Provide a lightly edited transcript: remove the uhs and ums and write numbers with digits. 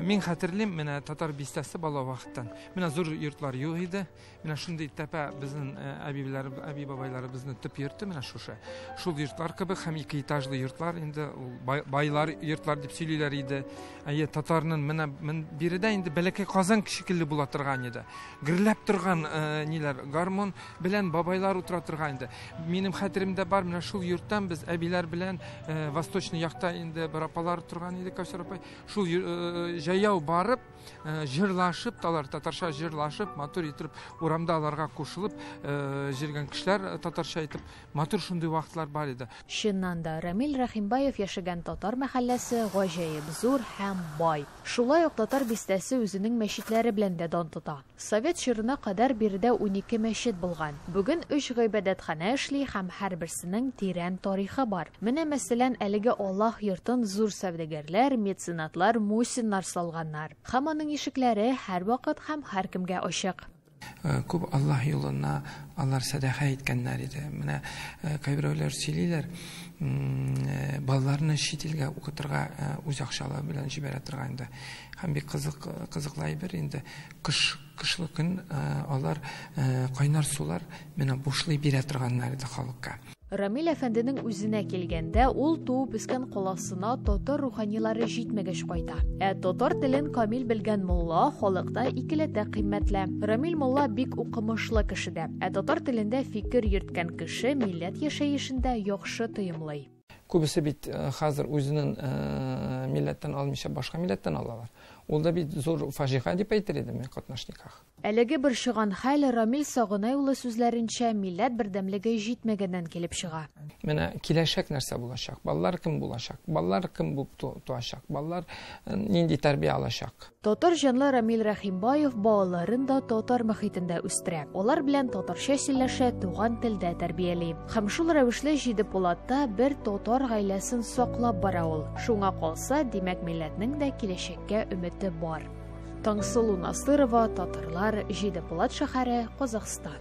Мин хәтерлим, менә Татар бистәсе бала вакыттан. Менә зур йортлар юк иде. Менә шундый тәпә безнең әбиләр, әби бабайларыбызның төп йорты менә шушы. Шул йортлар кебек һәм ике этажлы йортлар инде ул байлар йортлар дип сөйлиләр иде. Әйе, татарның менә биредә инде бәләкәй Казан шикелле була торган иде. Гөрләп торган ниләр, гармун белән бабайлар утыра торган иде. Минем хәтеремдә бар, менә шул йорттан без әбиләр белән восточный якта инде бер апалар торган иде, Кәүсәр апай. Шул җәяү барып, җырлашып, алар татарча җырлашып, матур итеп урамда аларга кушылып җөргән кешеләр татарча итеп, матур шундый вакытлар бар иде. Чыннан да, Рамил Рәхимбаев яшәгән татар мәхәлләсе гаҗәеп зур һәм бай. Шулай ук Татар бистәсе үзенең мәчетләре белән дә дан тота. Совет чорына кадәр биредә 12 мәчет булган. Бүген өч гыйбадәтханә эшли һәм һәрберсенең тирән тарихы бар. Менә, мәсәлән, әлеге Аллаһ йортын зур сәүдәгәрләр, меценатлар Мусиннар салганнар. Һәм аның ишекләре һәрвакыт һәм һәркемгә ачык. Күп Аллаһ юлына алар сәдака иткәннәр иде. Менә кайберәүләр сөйлиләр, балаларны чит илгә укытырга үз акчалары белән җибәрә торган инде. Һәм бик кызык, кызыклы әйбер инде. Кыш, кышлы көн алар кайнар сулар менә бушлый бирә торганнар иде халыкка. Рамил әфәнденең үзенә килгәндә, ул туып үскән каласына татар руханилары җитмәгәч кайта. Ә татар телен камил белгән мулла халыкта икеләтә кыйммәтле. Рамил мулла бик укымышлы кеше дә. Ә татар телендә фикер йөрткән кеше милләт яшәешендә яхшы тоемлый. Күбесе бит хәзер үзенең милләттән алмыйча башка милләттән алалар. Ул да бит зур фаҗига дип әйтер идем мин катнаш никах. Әлеге борчыган хәл Рамил Сагынай улы сүзләренчә милләт бердәмлеге җитмәгәннән килеп чыга. Менә киләчәк нәрсә булачак? Балалар кем булачак? Балалар кем булып туачак? Балалар нинди тәрбия алачак? Татар җанлы Рамил Рәхимбаев балаларын да татар мөхитендә үстерә. Алар белән татарча сөйләшә, туган телдә тәрбияли. Һәм шул рәвешле Җиде Пулатта бер татар гаиләсен саклап бара ул. Шуңа калса, димәк, милләтнең дә киләчәккә өмете бар. Таңсылу Насырова, Татарлар, Җиде Пулат шәһәре, Казахстан.